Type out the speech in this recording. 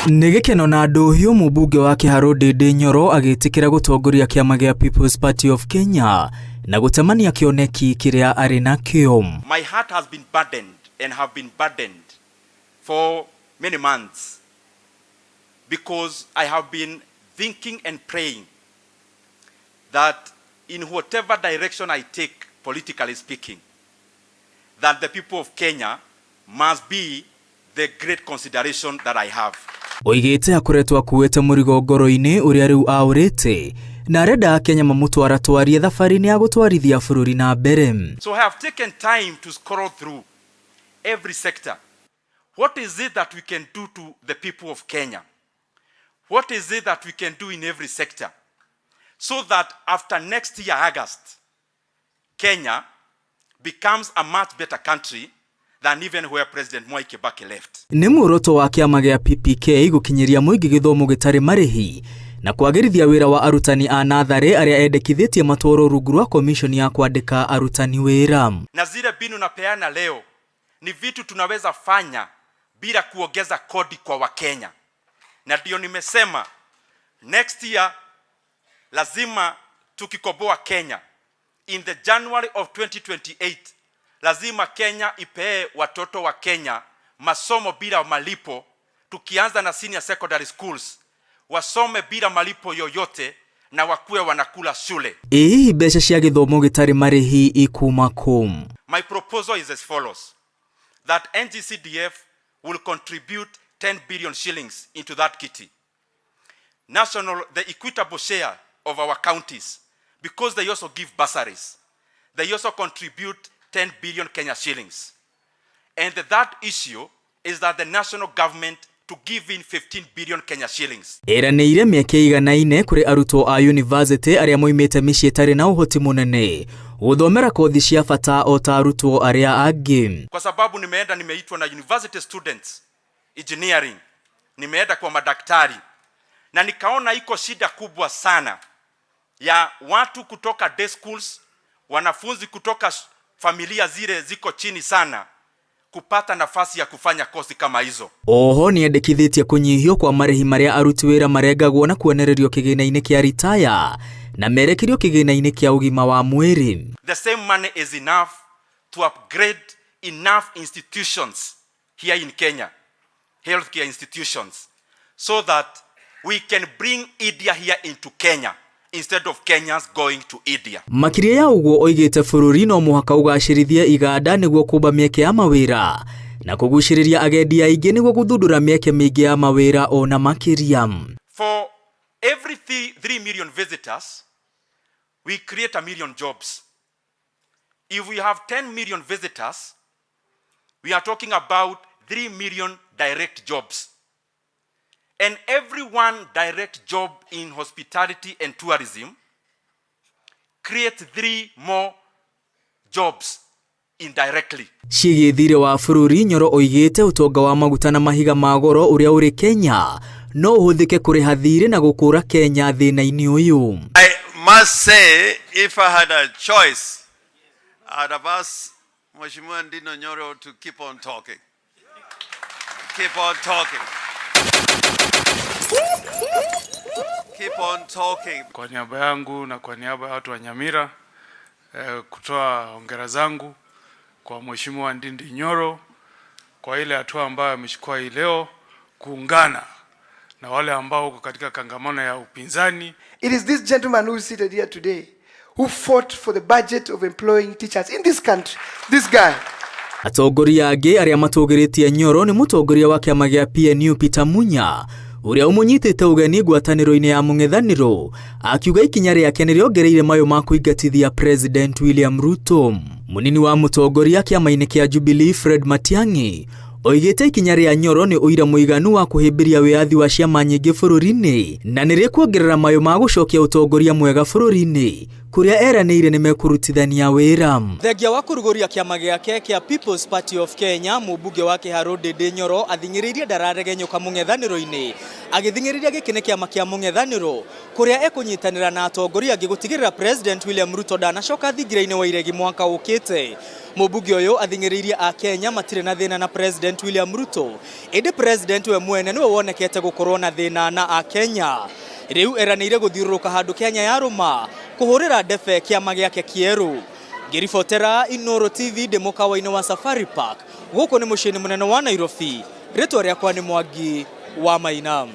Nĩ gĩkeno na ndũhiũ mũmbunge wa Kĩharũ Ndindi Nyoro agĩtĩkĩra gũtongoria kĩama gĩa People's Party of Kenya na gũtemania kĩoneki kĩrĩa arĩ nakĩo. My heart has been burdened and have been burdened for many months because I have been thinking and praying that in whatever direction I take, politically speaking, that the people of Kenya must be the great consideration that I have. Oigĩte akoretwo akuĩte mũrigo ngoro-inĩ ũrĩa rĩu aũrĩte na arenda Akenya mamũtwaratwarie thabarĩ-inĩ ya gũtwarithia bũrũri na mbere. So I have taken time to scroll through every sector. What is it that we can do to the people of Kenya? What is it that we can do in every sector? So that after next year, August, Kenya becomes a much better country than even where President Mwai Kibaki left. Nĩ muoroto wa kĩama gĩa PPK gũkinyĩria mũingĩ gĩthomo gĩtarĩ marĩhi na kwagĩrithia wĩra wa arutani a natharĩ arĩa endekithĩtie matwarwo rungu rwa komishoni ya kwandĩka arutani wĩra. Na zile mbinu napeana leo ni vitu tunaweza fanya bila kuongeza kodi kwa Wakenya, na ndio nimesema next year lazima tukikomboa Kenya in the January of 2028 lazima Kenya ipee watoto wa Kenya masomo bila malipo, tukianza na senior secondary schools wasome bila malipo yoyote na wakuwe wanakula shule. Ĩ hihi mbeca cia gĩthomo gĩtarĩ marĩhi ikuma kũ? My proposal is as follows: that NGCDF will contribute 10 billion shillings into that kitty. National, the equitable share of our counties, because they also give bursaries, they also contribute 10 billion Kenya shillings. And the third issue is that the national government to give in 15 billion Kenya shillings. Ĩranĩire mĩeke ĩiganaine kũrĩ arutwo a yunivasĩtĩ arĩa moimĩte mĩciĩ ĩtarĩ na ũhoti mũnene gũthomera kothi cia bata o ta arutwo arĩa angĩ. Kwa sababu nimeenda, nimeitwa na university students engineering, nimeenda kwa madaktari na nikaona iko shida kubwa sana ya watu kutoka day schools, wanafunzi kutoka familia zile ziko chini sana kupata nafasi ya kufanya kosi kama hizo. Oho nĩendekithĩtie kũnyihio kwa marĩhi marĩa aruti wĩra marengagwo na kuonererio kĩgĩna-inĩ kĩa ritaya na merekerio kĩgĩna-inĩ kĩa ũgima wa mwĩrĩ. The same money is enough to upgrade enough institutions here in Kenya, healthcare institutions, so that we can bring India here into Kenya instead of Kenyans going to India. Makĩria ya ũguo oigĩte bũrũri no mũhaka ũgacĩrithie iganda nĩguo kũmba mĩeke ya mawĩra na kũgucĩrĩria agendi aingĩ nĩguo gũthundũra mĩeke mĩingĩ ya mawĩra ona makĩria. For every 3 million visitors, we create a million jobs. If we have 10 million visitors, we are talking about 3 million direct jobs. And every one direct job in hospitality and tourism creates three more jobs indirectly. Ciĩgiĩ thirĩ wa bũrũri, Nyoro oigĩte ũtonga wa maguta na mahiga ma goro ũrĩa ũrĩ Kenya no ũhũthĩke kũrĩha thirĩ na gũkũra Kenya thĩna-inĩ ũyũ. I must say, if I had a choice, I'd have asked Mheshimiwa Ndindi Nyoro to keep on talking. Keep on talking. Keep on talking. Kwa niaba yangu na kwa niaba ya watu wa Nyamira kutoa hongera zangu kwa Mheshimiwa Ndindi Nyoro kwa ile hatua ambayo amechukua hii leo kuungana na wale ambao wako katika kongamano ya upinzani. It is this gentleman who is seated here today who fought for the budget of employing teachers in this country. This guy. Atongoria angĩ arĩa matũgĩrĩtie Nyoro nĩ mũtongoria wa kĩama gĩa PNU Peter Munya ũrĩa ũmũnyitĩte ũgeni ngwatanĩro-inĩ ya mũng'ethanĩro akiuga ikinya rĩake nĩ rĩongereire mayũ ma kũingatithia President William Ruto. Mũnini wa mũtongoria kĩama-inĩ kĩa Jubilee Fred Matiang'i oigĩte ikinya rĩa Nyoro nĩ ũira mũiganu wa kũhĩmbĩria wĩyathi wa ciama nyingĩ bũrũri-inĩ na nĩ rĩkuongerera mayũ ma gũcokia ũtongoria mwega bũrũri-inĩ kũrĩa eranĩire nĩ mekũrutithania wĩra. Thengia wa kũrugũria kĩama gĩake kĩa People's Party of Kenya, mũmbunge wa Kĩharũ Ndindi Nyoro athing'ĩrĩirie ndararegenyũka mũng'ethanĩro-inĩ. Agĩthing'ĩrĩria gĩkĩ nĩ kĩama kĩa mũng'ethanĩro kũrĩa ekũnyitanĩra na atongoria angĩ gũtigĩrĩra President William Ruto ndanacoka thingira-inĩ wa iregi mwaka ũkĩte. Mũmbunge ũyũ athing'ĩrĩirie Akenya matirĩ na thĩna na President William Ruto, ĩndĩ President we mwene nĩwe wonekete gũkorwo na thĩna na Akenya. Rĩu eranĩire gũthiũrũrũka handũ Kenya yarũma kũhũrĩra ndebe kĩama gĩake kĩerũ. Ngĩribotera Inooro TV ndĩ mũkawa-inĩ wa Safari Park, gũkũ nĩ mũciĩ-inĩ mũnene wa Nairobi. Rĩtwa rĩakwa nĩ Mwangi wa Maina.